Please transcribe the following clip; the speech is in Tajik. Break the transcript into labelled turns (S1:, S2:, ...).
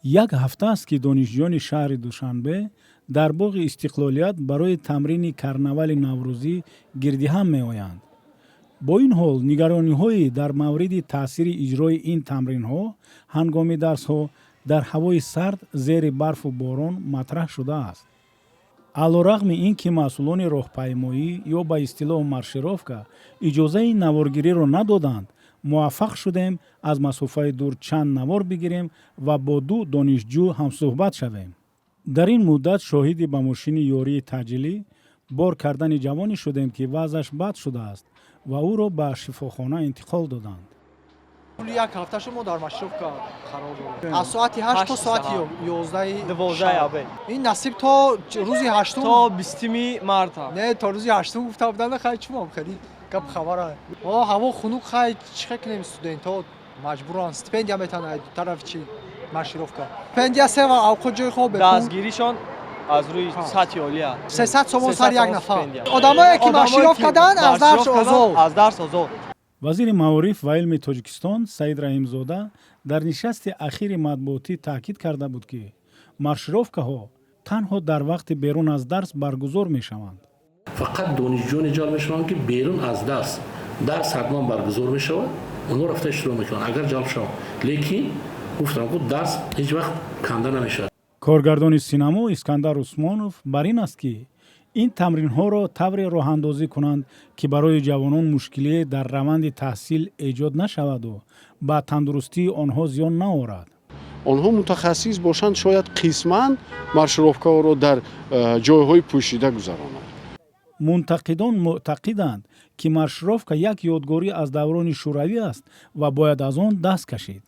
S1: Як ҳафта аст, ки донишҷӯёни шаҳри Душанбе дар боғи Истиқлолият барои тамрини карнавали наврӯзӣ гирдиҳам меоянд. Бо ин ҳол, нигарониҳое дар мавриди таъсири иҷрои ин тамринҳо ҳангоми дарсҳо дар ҳавои сард, зери барфу борон матраҳ шудааст. Алорағми ин ки масъулони роҳпаймоӣ ё ба истилоҳ маршировка иҷозаи наворгириро надоданд, муваффақ шудем, аз масофаи дур чанд навор бигирем ва бо ду донишҷӯ ҳамсӯҳбат шавем. Дар ин муддат шоҳиди ба мошини ёрии таъҷилӣ бор кардани ҷавоне шудем, ки вазъаш бад шудааст ва ӯро ба шифохона интиқол доданд.
S2: Тӯли як ҳафта шумо дар маршировка қарор дорем, аз соати 8 то соати 11.
S3: 12 обед.
S2: Ин насиб то рӯзи ҳаштум.
S3: То 20-уми марта.
S2: Не, то рӯзи ҳаштум гуфта буданд. Хай, чумам хеле гап хабара. О, ҳаво хунук, хай, чӣ кунем? Студентҳо маҷбуранд, стипендия метанад тарафи чи маршировка, стипендия се ва авқот, ҷои хоб.
S3: Дастгиришон аз рӯи сатҳи олия.
S2: 300 сомон сар як нафар. Одамое ки маршировка карданд, аз дарс озод.
S3: Аз дарс озод.
S1: Вазири маориф ва илми Тоҷикистон Саид Раҳимзода дар нишасти ахири матбуотӣ таъкид карда буд, ки маршировкаҳо танҳо дар вақти берун аз дарс баргузор мешаванд.
S4: Фақат донишҷӯёне ҷалб мешаванд, ки берун аз дарс, дарс ҳатман баргузор мешавад, онҳо рафта иштирок мекунанд, агар ҷалб шаванд. Лекин гуфтам ку, дарс ҳеҷ вақт канда намешавад.
S1: Коргардони синамо Искандар Усмонов бар ин аст, ки ин тамринҳоро тавре роҳандозӣ кунанд, ки барои ҷавонон мушкилие дар раванди таҳсил эҷод нашаваду ба тандурустии онҳо зиён наорад.
S5: Онҳо мутахассис бошанд, шояд қисман маршировкаҳоро дар ҷойҳои пӯшида гузаронанд.
S1: Мунтақидон мӯътақиданд, ки маршировка як ёдгорӣ аз даврони шӯравӣ аст ва бояд аз он даст кашид.